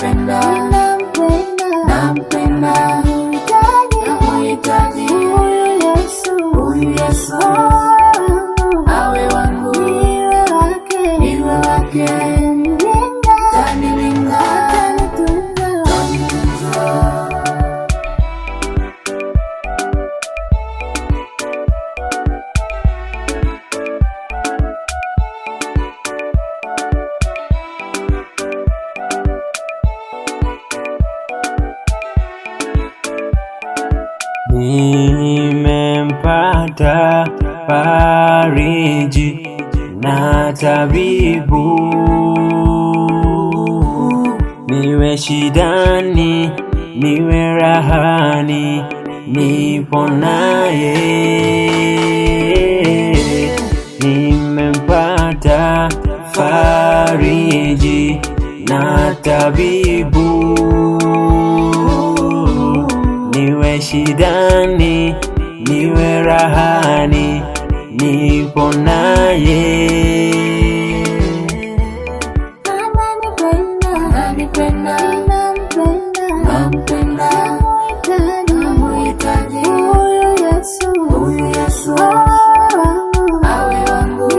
Ananipenda, nampenda, namuhitaji huyu Yesu awe wangu, niwe wake, atanilinda, atanitunza. Nimempata fariji na tabibu, niwe shidani, niwe rahani, nipo naye. Nimempata fariji na tabibu, niwe shidani, niwe rahani, nipo naye. Ananipenda, nampenda, namuhitaji huyu Yesu awe wangu,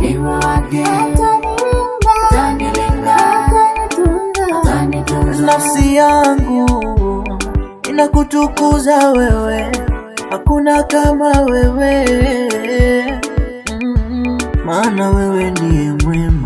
niwe wake, atanilinda, atanitunza. Nafsi yangu inakutukuza wewe, hakuna kama wewe, maana wewe ndiye mwema.